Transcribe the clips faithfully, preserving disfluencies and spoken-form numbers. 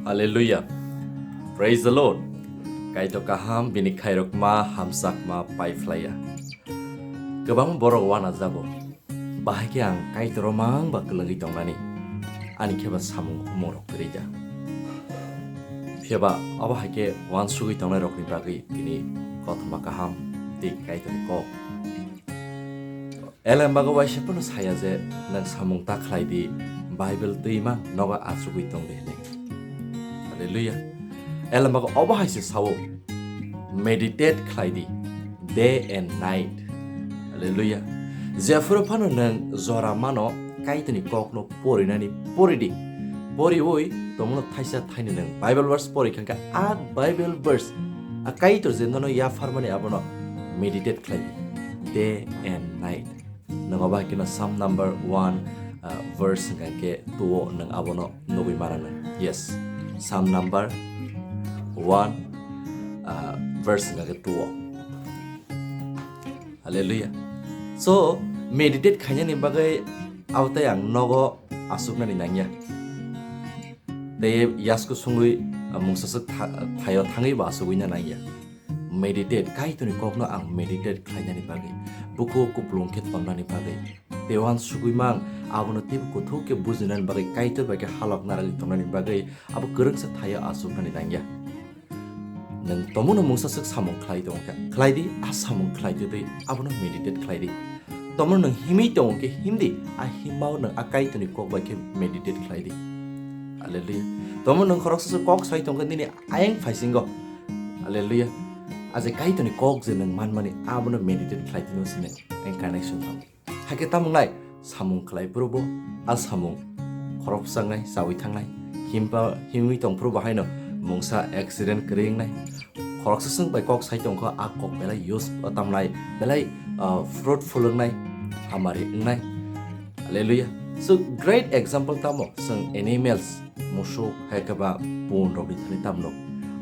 Hallelujah. Praise the Lord. Kaitor kaham, bini khairokma hamsakma paiphlaiya. Kwbangma borok wanajago. Bahai khe ang Kaitoro mang ba kwlwngwi tongnani. Ani khe ba samung humorok kwrwi da. Phiya ba abo hai khe uansugwi tongnai rokni bagwi tini kothoma kaham tei Kaitorni kok. Elembago waisa phano saya je, "Nwng samung ta khlai di, Bible twi mang nogo achugwi tong di," hwnwi. Hallelujah. Elembago obo hai se sao, "Meditate khlai di, day and night." Hallelujah. Jephuru phano nwng jora mano, Kaitorni kokno porinani pori di. Poriwi tongmano thaisa thaini nwng Bible verse pori kha khe, a Bible verse a Kaitor je nono yapharmani abono meditate khlai di, day and night. Nwng abo hai kheno Psalm number one, uh, verse hwnkha khe two o nwng abono nugwi mano nwng. Yes, Psalm number one, uh, verse hwnkha khe two o. Hallelujah. So, meditate khainani bagwi abo tei ang nogo asuknani nangya. Tei yasku sungwi, uh, mungsaswk tha-, thaio thangwi bo asugwina nangya. Meditate, Kaitorni kokno ang meditate khlainani bagwi, buku kuplung khe tonnani bagwi, tei uansugwi mang abono teibo kuthuk khe bujinani bagwi, Kaitor bai khe halok narwgwi tongnani bagwi, abo kwrwngsa thaio achuknani nangya. Nwng tomono mungsaswk samung khlai tongo khe, khlai di, a samung khlai di, tei abono meditate khlai di. Tomono nwng himwi tongo khe, him di, a himmao nwng a Kaitorni kok bai khe meditate khlai di. Hallelujah. Tomono nwng khoroksa se kok sai tong khe, nini ayang phaisingo. Hallelujah. A je Kaitorni kok je nwng manmani, abono meditate khlai tino se nwng connection tong. Hakhe tamo wngnai, samung khlai phuru bo a samung khoroksa wngnai, chaui thangnai. Himpa, himwi tong phuru bo haino mungsa accident kwrwi wngnai. Khoroksa swng bai kok sai tong kho, a kok belai use, tamnai belai, ah, fruitful wngnai, hamari wngnai. Hallelujah. So, great example tamo, chwng animals, musuk, hai khe ba pun rok ni thani tamo nuk.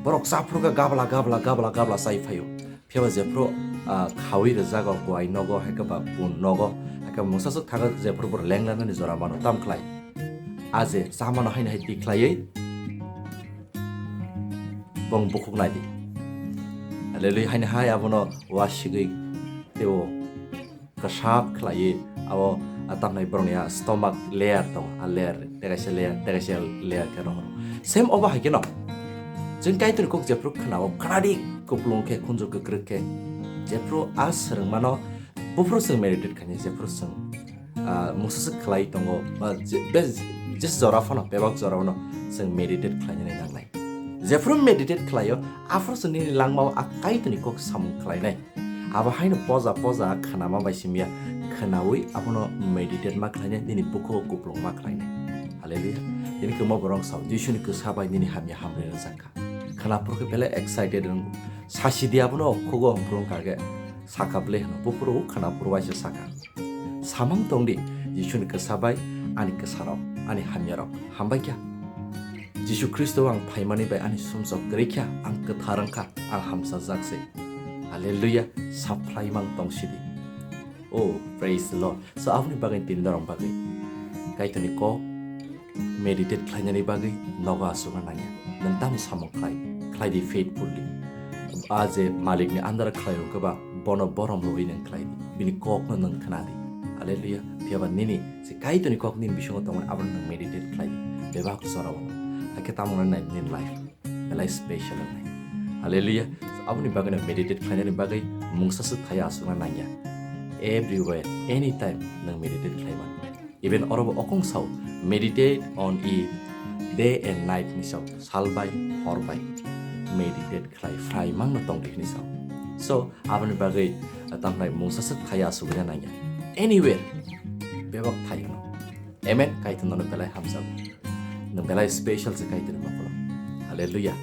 Borok chaphuru khe gabla, gabla, gabla, gabla chai phaio. Phiya ba jephuru, ah, khaui rwjago, kuai nogo, hai khe ba pun nogo, hai khe mungsa swk thago, jephuru bo lenglanani jora mano, tam khlai. A je chamano haino hai tikhlaiwi bong bukhuk nai di. Hallelujah, haino hai abono wasigwi teibo kwsap khlaiwi abo, ah, tamni borokni a stomach layer tongo, a layer, tei kaisa layer, tei kaisa layer khe rohoro. Same obo hai kheno chwng Kaitorni kok jephuru khwnao, khwnadi kuplung khe, khunju kwkrwk khe, jephuru a swrwngmano buphuru chwng meditate khainai, jephuru chwng, ah, mungsa swk khlai tongo, ba je, be, je jora phano, bebak jora phano chwng meditate khlainani nangnai. Jephuru meditate khlaio, aphuru chwng nini langmao a Kaitorni kok samung khlainai. Abo haino poja poja khwnama bai simiya, khwnaui abono meditate ma khlainai, nini bukhugo kuplung ma khlainai. Hallelujah. Tini kwma borok sao, Jisuni kwsa bai nini hamya hamri rwjak kha. Khwnaphuru khe belai excited wngo. Sasi di abono khugo hwnphuru wngkha khe saka ble hwno, buphuru khwnaphuru waisa saka. Samang tong di, Jisuni kwsa bai ani kwsarok, ani hamyarok, hambai kha. Jisu Khristo ang phaimani bai ani sumsok kwrwi kha, ang kwthar wng kha, ang hamsajak se. Hallelujah, saphlaimang tong sidi. Oh, praise the Lord. So, aboni bagwi tini norok bagwi Kaitorni kok meditate khlainani bagwi nogo aswkna nangya. Nwng tamo samung khlai, khlai di faithfully. A je malikni under khlai wngkhe ba, bono borom rwui nwng khlai di. Bini kokno nwng khna di. Hallelujah. Phiya ba nini je Kaitorni kok nini bisingo tongmani, abono nwng meditate khlai di. Bebak jorao. Hakhe tamo nai nini life belai special wngnai. Hallelujah. Aboni bagwi no meditate khlainani bagwi mungsa swk thaya aswkna nangya. Everywhere, anytime nwng meditate khlai mano. Even oro bo okong sao, "Meditate on it day and night" hinwi sao, sal bai hor bai meditate khlai phrai mangno tong di hinwi sao. So, aboni bagwi, ah, tamhnai mungsa swk thaya aswkna nangya. Anywhere, bebak thai hwno. Amen. Kaitor nono belai hamjago. Nwng belai special se Kaitorni mokolo. Hallelujah.